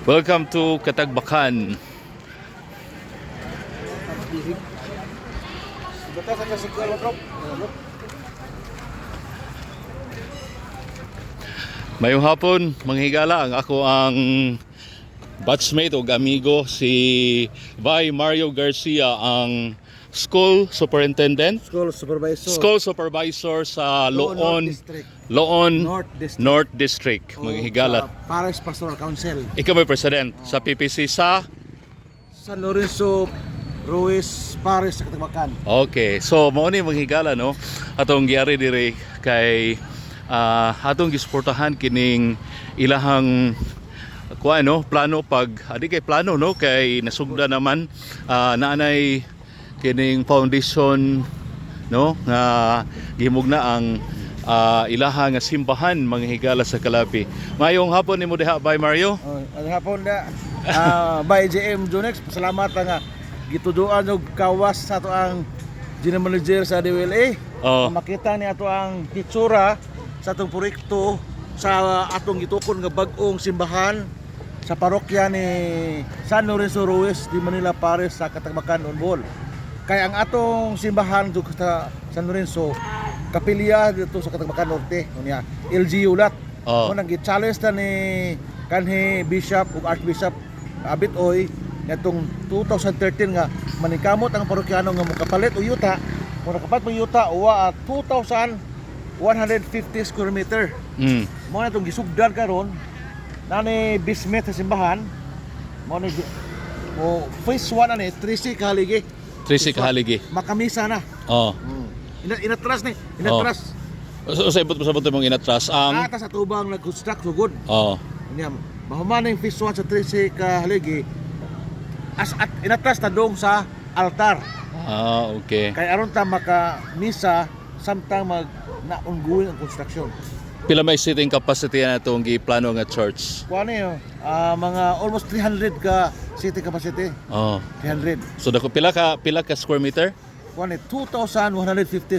Welcome to Catagbacan. Mayong hapon, mga higala, ang ako ang batchmate o amigo si Bay Mario Garcia, ang school superintendent, School supervisor. School supervisor sa Loon Loon North District. Loon North District. North District, O mga higala. sa Paris Pastoral Council. Ikaw may president sa PPC sa San Lorenzo Ruiz Paris sa Katagbakan. Okay. So mao ni mga higala, no, atong giari diri kay atong gisuportahan kining ilahang kuan, no, plano pag adi kay plano, no, kay nasugda naman, naanay kining foundation, no, nga gihimog na ang ilaha nga simbahan, mga higala, sa Kalapi. Mayong hapon nimo diha, Bay Mario. Oh, ang hapon na by JM Junex, pasalamat nga gituduan og kawas sa ato ang general manager sa DWLA. Oh. Makita ni ato ang hitsura sa atong proyekto sa atong gitukon nga bag-ong simbahan sa parokya ni San Lorenzo Ruiz de Manila Paris sa Katagbakan, Bohol. Kay ang atong simbahan dito sa San Lorenzo, kapilya dito sa Katagbakan Norte, unya LGU lat. Oh. Mo nang gi-challenge ta ni kanhi Bishop ug Archbishop Abit Oy ngadtong 2013 nga maningkamot ang parokyano nga mokapalit og yuta. Kung nakapalit og yuta, uwa at 2,150 square meter. Mo na itong gisugdan karon nani basement sa simbahan. Mo ni mo phase 1 ani 13 kahaligi. 13 kahaligi. Makamisa na. Oh. Inatras ni, inatras. So, sa ibot sa mong inatras ang Ata sa tubang nag-construct sugod. Oh. Unya mahuman ang phase 1 sa 13 kahaligi. As at inatras ta dong sa altar. Ah, okay. Kay aron ta makamisa samtang mag na ongoing ang construction. Pila may seating capacity na itong giplano nga church? Kuan ni mga almost 300 ka seating capacity. Oh. 300. So dako pila ka square meter? Kuan ni 2,150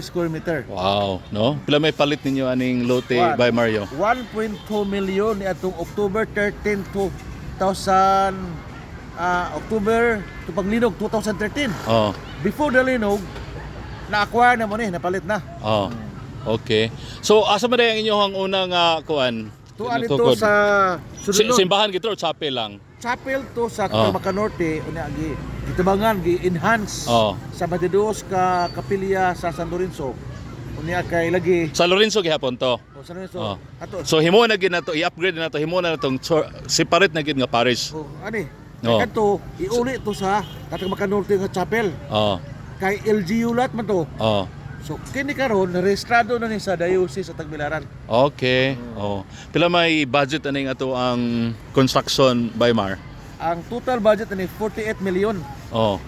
square meter. Wow, no? Pila may palit ninyo aning lote, Kuan, by Mario? 1.2 million ni atong October 13, 2000, October to paglinog 2013. Oh. Before the linog, na-acquire na mo ni, napalit na. Oh. Okay. So asa man ang inyong unang kuan? Tuan ito Tukod? sa Sudlon. Simbahan gito or chapel lang? Chapel to sa Oh. Katagbakan Norte, unya gi gitabangan, gi enhance Oh. sa 22 ka kapilya sa San Lorenzo. Unya kay lagi Sa Lorenzo gihapon to. oh, San Lorenzo. Oh. Ato. So himo na gid nato, i-upgrade na nato, himo na natong separate na gid nga parish. Oh, ani. Oh. Kadto iuli to sa Katagbakan Norte nga chapel. Oh. Kay LGU lat man to. Oh. So kini karon rehistrado na ni sa diocese sa Tagbilaran. Okay. Oh. Pila may budget aning ato ang construction by Mar? Ang total budget ni 48 million. Oh.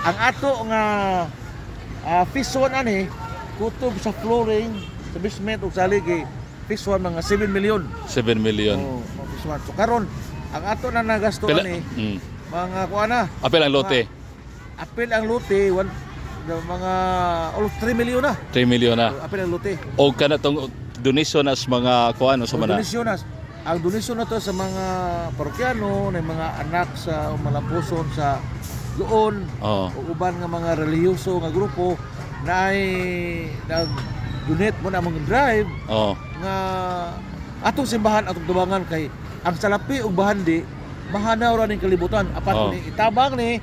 Ang ato nga phase 1 ani kutob sa flooring, sa basement ug sa haligi, phase 1 mga 7 million. 7 million. Oh, mga phase 1. So karon ang ato na nagasto Pila? ani mga kuan na. Apil ang lote. Apil ang lote one, mga almost 3 million na. 3 million na. Apil ang lote. O kana tong donation as mga kuan sa Ang mana. donasyon na ang donasyon na to sa mga parokyano, ng mga anak sa Malampuson sa Loon, Oh. o uban nga mga relihiyoso nga grupo na ay nag-donate mo na mga drive Oh. nga atong simbahan, atong tubangan, kay ang salapi ug bahandi mahanaw ra ning kalibutan apat Oh. ni itabang ni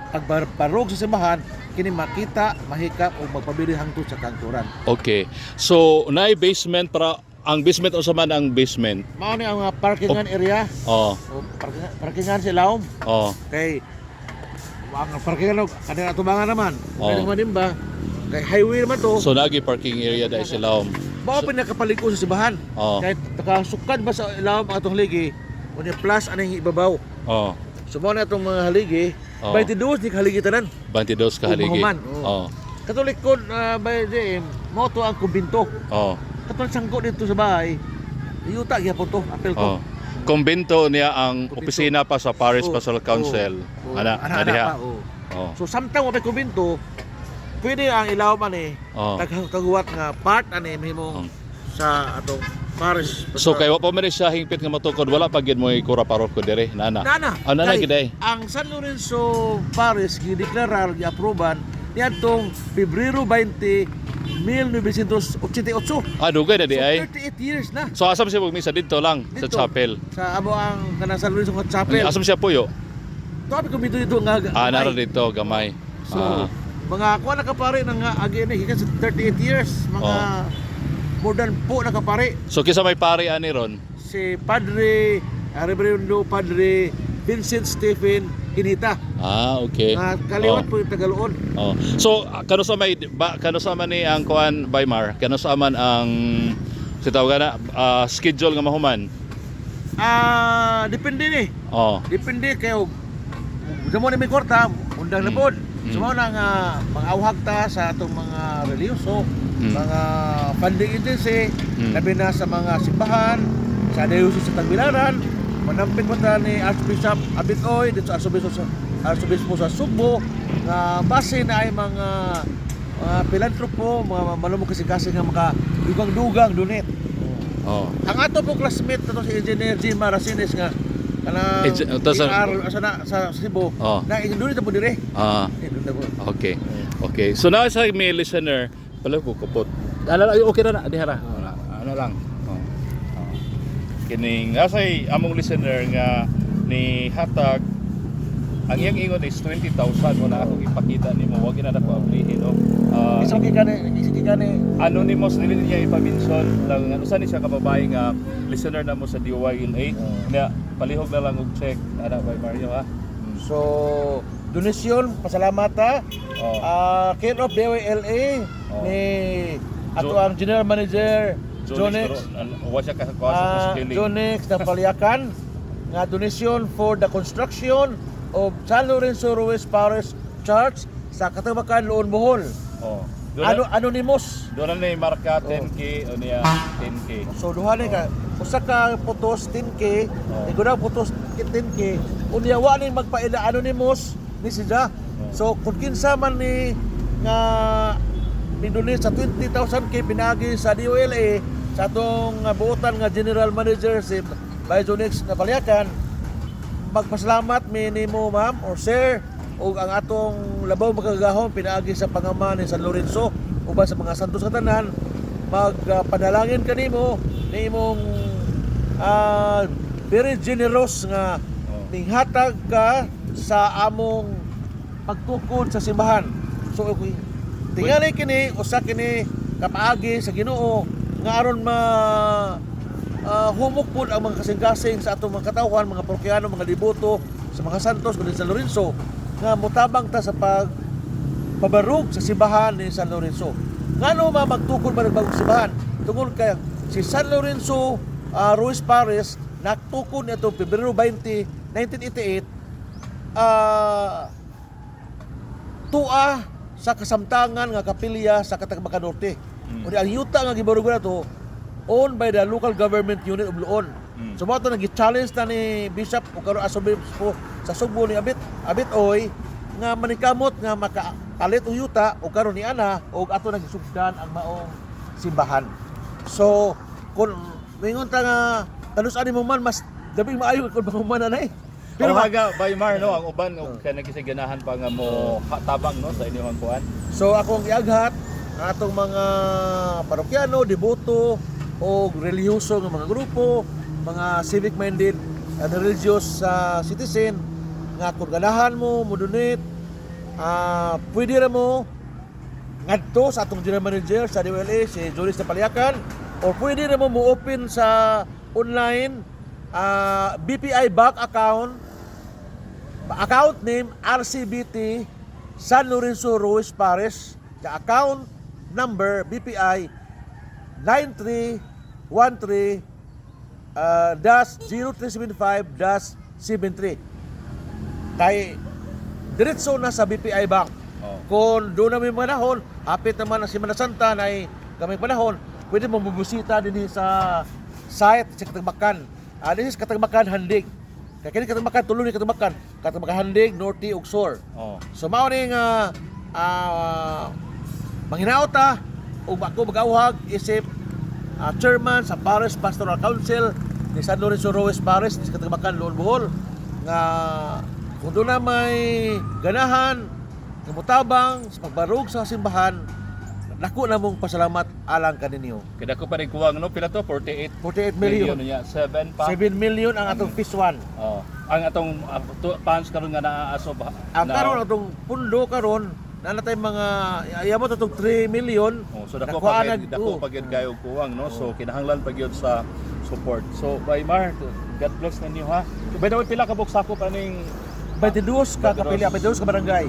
pagbarog sa simbahan kini makita, mahikap ug magpabili hangtod sa kangturan. Okay. So naay basement para ang basement, unsa man ang basement? Mao ni ang mga parkingan area. Oh. O parkingan sa ilawom Oh. kay ang parkingan og kanila tubangan naman. Oh. Kay naman ba kay highway naman to. So nagi parking area dahil sa ilawom. Mao pa nakapaliko sa simbahan. Oh. Kahit nakasukad ba sa ilawom atong haligi, unya plus aning ibabaw. Oh. So mao na atong mga haligi, Oh. 22 ni kahaligi tanan. 22 ka haligi. Mahuman, oh. Oh. Katolik ko by JM, mao to ang kumbinto. Oh. Katong sangko dito sa bahay, yuta gyapon to, apel to. Oh. Kumbento niya ang Kumbento. opisina pa sa Parish Oh, Pastoral Council. Oh. Ana, Ana, na diha. pa, oh. Oh. So samtang wa pay kumbinto, pwede ang ilawom ani Oh. taghuwat nga part ani mahimong sa atong Parish. So kay wa pa man siya hingpit nga matukod, wala pa gid mo kura paroko dire, nana. Nana. Ah, nana Kay gid ay. ang San Lorenzo Parish gideklarar, giaproban niadtong Pebrero 20, 1988. Ah, dugay na di So ay. 38 years na. So asam siya misa didto lang sa Dito. chapel. Sa amo ang kanang San Lorenzo nga chapel. Asam siya puyo? Tuwa ko dito dito nga. Ah, gamay. nara dito gamay. So, Ah. mga kuha na kapare nang agi ni gikan sa 38 years, mga more than po na kapare. So kinsa may pari ani ron? Si Padre Reverendo Padre Vincent Stephen Hinita. Ah, okay. Nga kaliwat Oh. po yung Tagaloon. Oh. So kano sa may ba, kano sa man ni ang kuan, Baymar? Kano sa man ang si tawag na schedule nga mahuman? Ah, depende ni. Oh. Depende kayo. Damo ni may kwarta, undang na pod. So mao na nga mga ta sa atong mga relihiyoso, mga funding agency, labi na sa mga simbahan, sa Diocese sa Tagbilaran, manampit mo ta ni Archbishop Abitoy, dito sa Archobispo sa Sugbo, nga base na ay mga pilantropo, mga malumog kasing-kasing nga maka dugang-dugang donate. Oh. Ang ato po classmate na to si Engineer Jim Maracines nga kanang PR asa na sa Cebu na donate po dire. Eh, donate po. Okay. Okay. So now sa may listener, pala ko kupot. Ano lang, okay ra na dihara. Wala. Ano lang. Oh. Oh. Kining asay among listener nga ni hatag ang iyang ingon is 20,000, wala akong ipakita nimo, wag na nako ablihin, no. Ah, Isa kay kani, isa kay kani. Anonymous, dili niya ipa-mention lang ano sa ni siya kababae nga listener na mo sa DYLA na palihog na lang og check ana by Mario, ha. So donasyon, pasalamat ha. Ah, care of DYLA ni ato ang general manager Jonex. Wa siya kakuha sa killing. Jonex na Paliakan nga donasyon for the construction of San Lorenzo Ruiz Parish Church sa Katagbakan, Loon, Bohol. Oh. Ano anonymous. Doon na ni marka 10K o niya 10K. So duha ni ka usa ka putos 10K, oh. Putos 10K. Unya wa ni magpaila, anonymous ni siya. So kung kinsa man ni nga ni sa 20,000 k pinagi sa DOLA sa atong buotan nga general manager si Bayjonix na Paliakan, magpasalamat mi nimo, ma'am or sir, ug ang atong labaw makagagahom pinaagi sa pangama ni San Lorenzo uban sa mga santos sa tanan magpanalangin kanimo ni imong very generous nga ninghatag ka sa among pagtukod sa simbahan. So tingali kini usa kini kapaagi sa Ginoo nga aron ma humok pod ang mga kasing-kasing sa atong mga katawhan, mga parokyano, mga deboto sa mga santos kundi San Lorenzo nga motabang ta sa pag pabarug sa simbahan ni San Lorenzo. Ngano ma magtukod ba ng bagong simbahan? Tungod kay si San Lorenzo Ruiz Pares nagtukod niadtong Pebrero 20, 1988, tua sa kasamtangan nga kapilya sa Katagbakan Norte. Ug ang yuta nga gibarugan nato owned by the local government unit of Loon. So mao to nag-challenge na ni Bishop o karon Arsobispo sa Sugbo ni Abit Abit Oy nga manikamot nga makapalit og yuta o karon ni ana og ato nagisugdan ang maong simbahan. So kung mingon ta nga kanus ani mo man mas labing maayo kung mahuman na eh. Pero haga Baymar, no, ang uban og kanang ganahan pa nga mo tabang, no, sa inyong kuan. So akong iaghat ang atong mga parokyano, deboto o relihiyoso nga mga grupo, mga civic minded and religious citizen nga kung ganahan mo mo donate, pwede ra mo ngadto sa atong general manager sa DWLA si Julius Napaliakan or pwede ra mo mo open sa online BPI bank account, account name RCBT San Lorenzo Ruiz Pares, the account number BPI 9313 -0375-73 kay diretso na sa BPI Bank. Kung doon na may panahon, hapit naman ang Semana Santa na ay kami panahon, pwede mo bubusita din sa site sa Katagbakan. This is Katagbakan Handig. Kaya kini Katagbakan, tulo ni Katagbakan. Katagbakan Handig, Norte ug Sur. So mao ni nga manghinaot ta ug ako mag-awhag isip chairman sa Paris Pastoral Council ni San Lorenzo Ruiz Paris ni sa Katagbakan, Loon, Bohol, nga kung doon na may ganahan nga motabang sa pagbarog sa simbahan, dako na mong pasalamat alang kaninyo. Kaya ko pa rin kuwang, no? Pila to? 48 48 million. Niya. 7 pa. 7 million ang atong phase 1. Oh. Ang atong funds karon nga naa aso ba? Ang karon atong pundo karon na natay mga ayamo atong 3 million. Oh, so dako Nakuha pa na- dako oh. pa gyud kayo kuwang, no? So kinahanglan pa gyud sa support. So Bay Mar, God bless ninyo ha. By the way, pila ka buok pa ning 22 ka 22. kapilya, 22 ka barangay.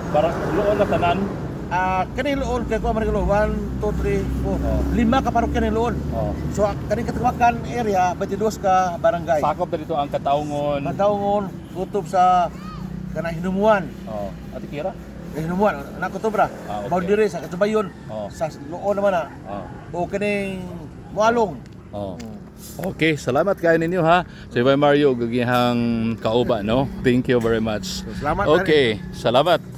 Para luon na tanan? Ah, kani Loon kay ko man 1 2 3 4. Oh. Lima ka parokya ni Loon. Oh. So kaning Katagbakan area 22 ka barangay. Sakop na dito ang Kataungon. Kataungon, kutob sa kanang Hinumuan. Oh, Ate Kira? Eh, Hinumuan, na kutob ra. Ah, okay. Boundary sa Katubayon. Oh. Sa Loon naman na. Oh. O kaning Mualong. Oh. Okay, salamat kayo ninyo ha. Si Bay Mario gagihang kauba, no? Thank you very much. Salamat. Okay, salamat.